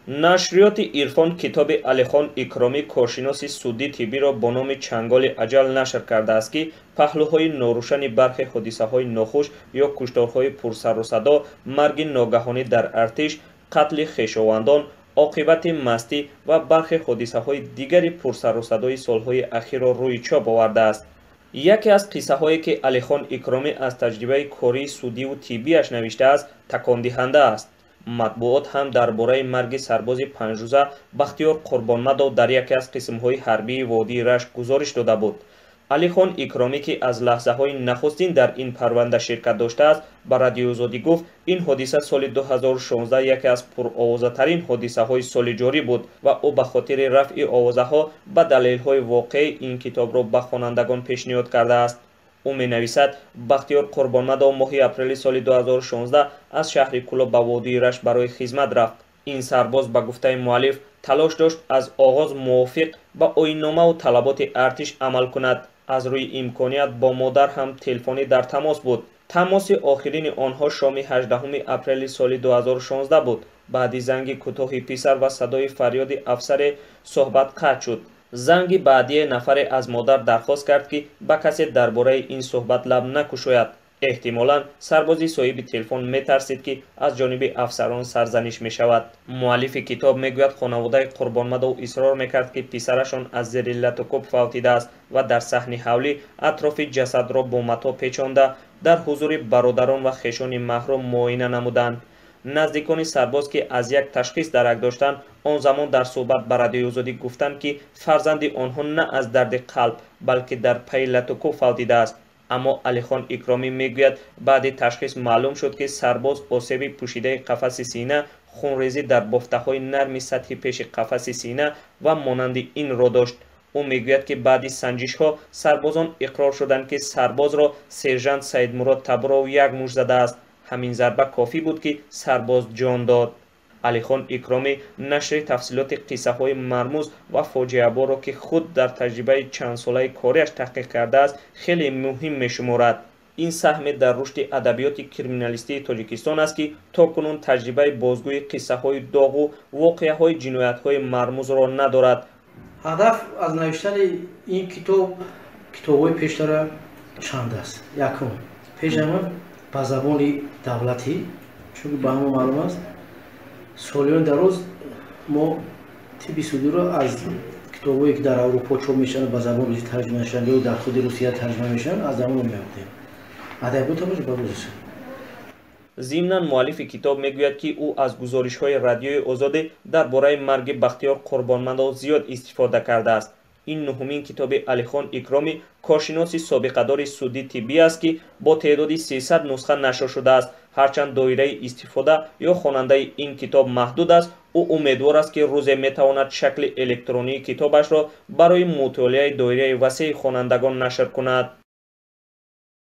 Нашриёти Ирфон китоби Алихон Икромӣ, коршиноси судӣ тиббиро бо номи «Чанголи аҷал» нашр кардааст, ки паҳлӯҳои норӯшани бархе ҳодисаҳои нохуш ё кушторҳои пурсарусадо, марги ногаҳонӣ дар артиш, қатли хешовандон, оқибати мастӣ ва бархе ҳодисаҳои дигари пурсарусадои солҳои ахирро рӯи чоп овардааст. Яке аз қиссаҳое, ки Алихон Икромӣ аз таҷрибаи кории судиву тиббиаш навиштааст, такондиҳанда аст. Матбуот ҳам дар бораи марги сарбози панҷрӯза Бахтиёр Қурбонмадов дар яке аз қисмҳои ҳарбии водии Рашт гузориш дода буд. Алихон Икромӣ, ки аз лаҳзаҳои нахустин дар ин парванда ширкат доштааст, ба Радиои Озодӣ гуфт, ин ҳодиса соли 2016 яке аз пуровозатарин ҳодисаҳои соли ҷорӣ буд ва ӯ ба хотири рафъи овозаҳо ба далелҳои воқеӣ ин китобро ба хонандагон пешниҳод кардааст. Ӯ менависад, Бахтиёр Қурбонмадов моҳи апрели соли 2016 аз шаҳри Кӯлоб ба водии Рашт барои хизмат рафт. Ин сарбоз, ба гуфтаи муаллиф, талош дошт аз оғоз мувофиқ ба оинномаву талаботи артиш амал кунад. Аз рӯи имконият бо модар ҳам телефонӣ дар тамос буд. Тамоси охирини онҳо шоми 18 апрели соли 2016 буд. Баъди занги кӯтоҳи писар ва садои фарёди афсаре суҳбат қатъ шуд. Занги баъдие нафаре аз модар дархост кард, ки ба касе дар бораи ин суҳбат лаб накушояд. Эҳтимолан сарбози соҳиби телефон метарсид, ки аз ҷониби афсарон сарзаниш мешавад. Муаллифи китоб мегӯяд, хонаводаи Қурбонмадов исрор мекард, ки писарашон аз зери латукӯб фавтидааст ва дар саҳни ҳавлӣ атрофи ҷасадро бо матоъ печонда, дар ҳузури бародарон ва хешони маҳрум муоина намуданд. Наздикони сарбоз, ки аз як ташхис дарак доштанд, он замон дар суҳбат ба Радиои Озодӣ гуфтанд, ки фарзанди онҳо на аз дарди қалб, балки дар пайи латукӯб фавтидааст. Аммо Алихон Икромӣ мегӯяд, баъди ташхис маълум шуд, ки сарбоз осеби пӯшидаи қафаси сина, хунрезӣ дар бофтаҳои нарми сатҳи пеши қафаси сина ва монанди инро дошт. Ӯ мегӯяд, ки баъди санҷишҳо сарбозон иқрор шуданд, ки сарбозро сержант Саидмурод Табуров як мушт задааст. Ҳамин зарба кофӣ буд, ки сарбоз ҷон дод. Алихон Икромӣ нашри тафсилоти қиссаҳои мармуз ва фоҷиаборро, ки худ дар таҷрибаи чандсолаи кориаш таҳқиқ кардааст, хеле муҳим мешуморад. Ин саҳме дар рушди адабиёти криминалистии Тоҷикистон аст, ки то кунун таҷрибаи бозгӯи қиссаҳои доғу воқеаҳои ҷиноятҳои мармузро надорад. Ҳадаф аз навиштани ин китоб, китобҳои пештара чанд аст. Якум, пешама ба забони давлатӣ, чунки ба ҳама маълум аст, солиёни дароз мо тибби судиро аз китобҳое, ки дар Аврупо чоп мешаванд, ба забони русӣ тарҷума мешаванд ё дар худи Русия тарҷума мешаванд, аз замон меёфтем. Адабиётамаш ба рус. Зимнан муаллифи китоб мегӯяд, ки ӯ аз гузоришҳои Радиои Озодӣ дар бораи марги Бахтиёр Қурбонмадов зиёд истифода кардааст. Ин нуҳумин китоби Алихон Икромӣ, коршиноси собиқадори судӣ тиббӣ аст, ки бо теъдоди 300 нусха нашр шудааст. Ҳарчанд доираи истифода ё хонандаи ин китоб маҳдуд аст, ӯ умедвор аст, ки рӯзе метавонад шакли электронии китобашро барои мутолиаи доираи васеи хонандагон нашр кунад.